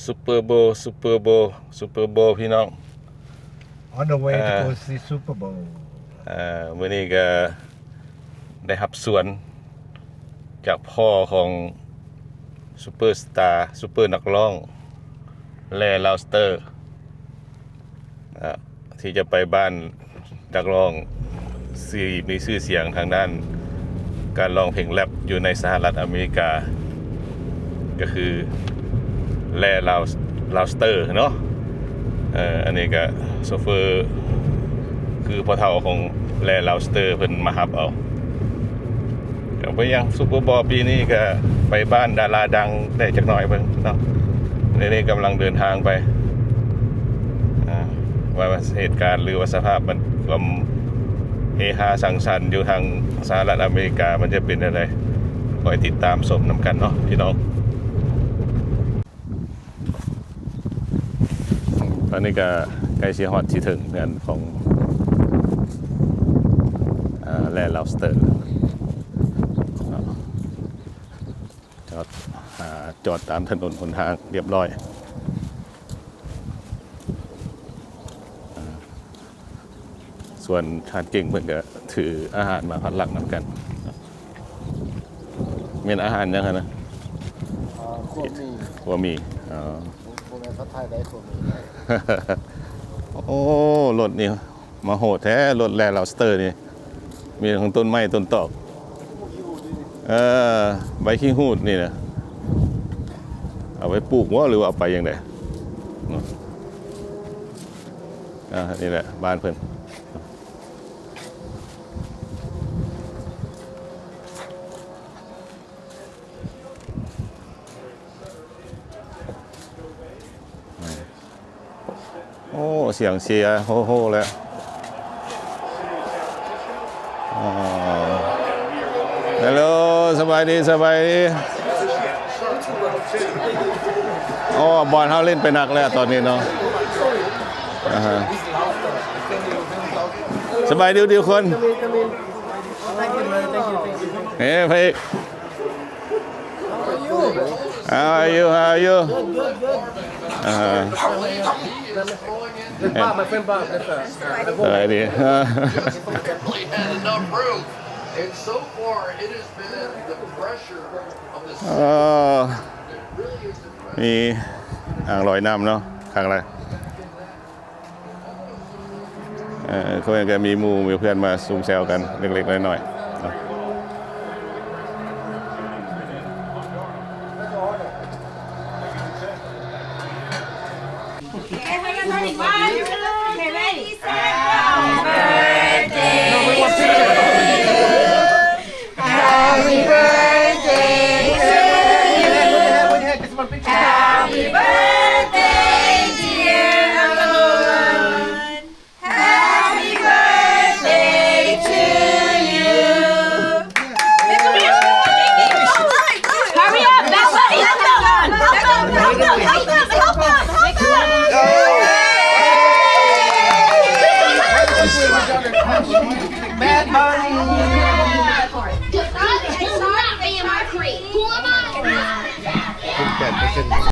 Super Bowl Super Bowl Super Bowl ພີ່ນ້ອງ On the way to ເອີ go see Super Bowl. ເອີ ມື້ນີ້ກໍໄດ້ຮັບຊວນຈາກພໍ່ຂອງ Superstar Super ນັກຮ້ອງ Ray Laster ເອີ ທີ່ຈະໄປບ້ານນັກຮ້ອງທີ່ມີຊື່ສຽງທາງດ້ານການຮ້ອງເພງແຣັບຢູ່ໃນສະຫະລັດອາເມລິກາ ກໍຄື Ray Laus- Laster ເນາະ. ເອີ ອັນນີ້ກໍໂຊເຟີ ຄືພໍ່ເຖົ້າຂອງ Ray Laster ເພິ່ນມາຮັບເອົາ. ກໍບໍ່ຫຍັງ Super Bowl ປີນີ້ກໍໄປບ້ານດາລາດັງໄດ້ຈັກໜ້ອຍເບິ່ງເນາະ. ນີ້ໆກຳລັງເດີນທາງໄປ ອ່າ ວ່າເຫດການ ຫຼືວ່າສະພາບມັນ ຄວາມເຮຮາສັງສັນຢູ່ທາງສະຫະລັດອາເມລິກາ ມັນຈະເປັນແນວໃດ ຄອຍຕິດຕາມຊົມນຳກັນເນາະພີ່ນ້ອງ. ຕອນນີ້ກໍໃກ້ຊິຮອດຊິເຖິງເຮືອນຂອງ ເອີ Ray Laster ເນາະ. ຈອດ ອ່າ ຈອດຕາມຖະໜົນຫົນທາງຮຽບຮ້ອຍ. ສ່ວນທ່ານເກັ່ງເພິ່ນກໍຖືອາຫານມາພັດຫຼັກນຳກັນ. ແມ່ນອາຫານຫຍັງຫັ້ນນະ? ອ່າ ຂົ້ວໝີ່. ຂົ້ວໝີ່ ອໍ ບໍ່ແມ່ນຜັດໄທໄດ໋ ຂົ້ວໝີ່. ໂອ້ ລົດນີ້ມາໂຫດແທ້ ລົດ Ray Laster ນີ້ ມີທັງຕົ້ນໄມ້ຕົ້ນຕອກ ເອີ ໃບຂີ້ຫູດນີ້ນະ ເອົາໄປປູກບໍ່ ຫຼືວ່າເອົາໄປຈັ່ງໃດເນາະ? ອ່າ ນີ້ແຫຼະບ້ານເພິ່ນ. ໂອ້ ສຽງເຊຍໂຮໆແລ້ວ. ໂອ້ ເຮລໂລ ສະບາຍດີ ສະບາຍດີ. ໂອ້ ບ່ອນເຮົາຫຼິ້ນໄປໜັກແລ້ວຕອນນີ້ເນາະ. ອ່າຮະ ສະບາຍດີທຸກຄົນ. ເອີ ພະເອກ. How are you? How are you? Good, good, good. ອ່າ Bob, my friend Bob, that's, uh, uh, ສະບາຍດີ. Definitely had enough room. And so far, it has been the pressure of the ເອີ city that really has impressed. ມີອ່າງລອຍນ້ຳເນາະ ຄັ້ງແລກ. ເອີ ເຂົາເຈົ້າກໍມີໝູ່ມີເພື່ອນມາຊຸມແຊວກັນເລັກໆນ້ອຍໆເນາະ.